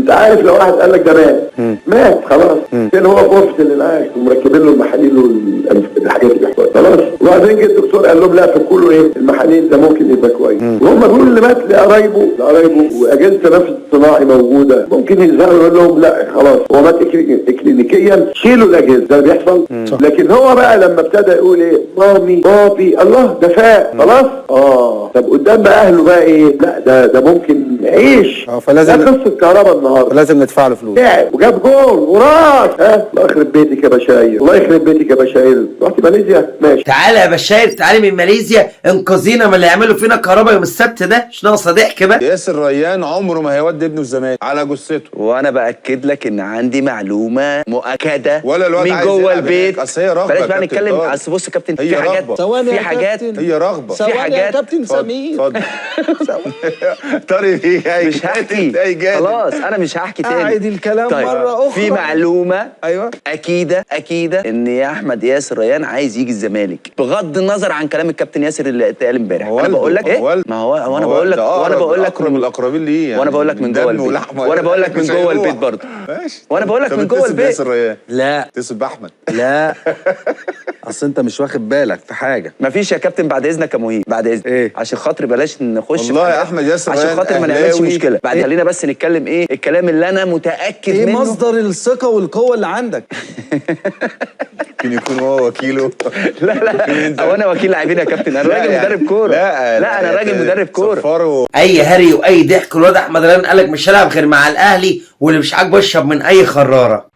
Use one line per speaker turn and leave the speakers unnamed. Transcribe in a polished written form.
انت عارف لو واحد قال لك ده مات، مات خلاص، كان هو في غرفة الانعاش ومركبين له المحاليل والحاجات اللي بيحطوها خلاص. وبعدين جه الدكتور قال لهم لا، فكوا له ايه المحاليل، ده ممكن يبقى كويس. وهم بيقولوا اللي مات لقرايبه واجهزة التنفس الصناعي موجوده، ممكن يزهقوا يقول لهم لا خلاص هو مات اكلينيكيا، شيلوا الاجهزه. ده بيحصل. لكن هو بقى لما ابتدى يقول ايه مامي بابي، الله ده فاق خلاص. طب قدام بقى اهله بقى ايه؟ لا ده ممكن يعيش.
فلازم
ده قصة كهرباء النهارده،
لازم ندفع له فلوس.
لعب وجاب جول وراس. ها، الله يخرب بيتك يا بشاير، الله يخرب بيتك يا بشاير. رحت ماليزيا ماشي.
تعالى يا بشاير، تعالي من ماليزيا، انقذينا من اللي يعملوا فينا كهرباء يوم السبت ده، مش ناقصه ضحك بقى.
ياسر ريان عمره ما هيودي ابنه الزمالك على جثته.
وانا باكد لك ان عندي معلومة مؤكدة
ولا الواد
من
عايز
جوه
يلعب هناك.
البيت.
أصل هي رغبة
بلاش
يا
بقى
كابتن
نتكلم.
طارق.
اصل بص يا كابتن،
هي
في حاجات،
رغبة.
ثواني
في
يا
حاجات،
كابتن.
هي رغبة.
في
ثواني يا
حاجات.
كابتن
اتفضل،
سمير.
اتفضل. طارق بيه
مش هحكي خلاص، انا مش هحكي تاني.
أعيد الكلام
طيب.
مرة أخرى.
في معلومة
ايوه
اكيدة اكيدة ان يا احمد ياسر ريان عايز يجي الزمالك، بغض النظر عن كلام الكابتن ياسر اللي اتقال امبارح. انا بقول لك ايه، ما هو وانا بقول لك، وانا بقول لك
اقرب الاقربين ليه يعني،
وانا بقول لك من جوه
دم
البيت.
ولحمه.
وانا بقول لك من
مش
جوه
هيروح.
البيت برضه.
ماشي.
وانا بقول لك
طب
من جوه
اتصل
البيت.
بياسر ريان.
لا
اتصل باحمد.
لا، اصل انت مش واخد بالك في حاجة.
مفيش يا كابتن، بعد اذنك يا مهيب، بعد اذنك.
إيه؟
عشان خاطر بلاش نخش في
والله يا
حاجات.
أحمد ياسر
عشان
ريان
خاطر ما نعملش
أهلاوي.
مشكلة. بعد خلينا بس نتكلم ايه الكلام اللي انا متاكد
ايه
منه.
مصدر الثقة والقوه اللي عندك؟
ممكن يكون هو وكيله.
لا لا، هو انا وكيل لاعبين يا كابتن؟ انا راجل
يعني-
مدرب كورة.
لا
لا انا راجل مدرب كورة.
صفرة.
اي هري واي ضحك. الواد احمد ريان قالك مش هلعب غير مع الاهلي، واللي مش عاجبه يشرب من اي خراره.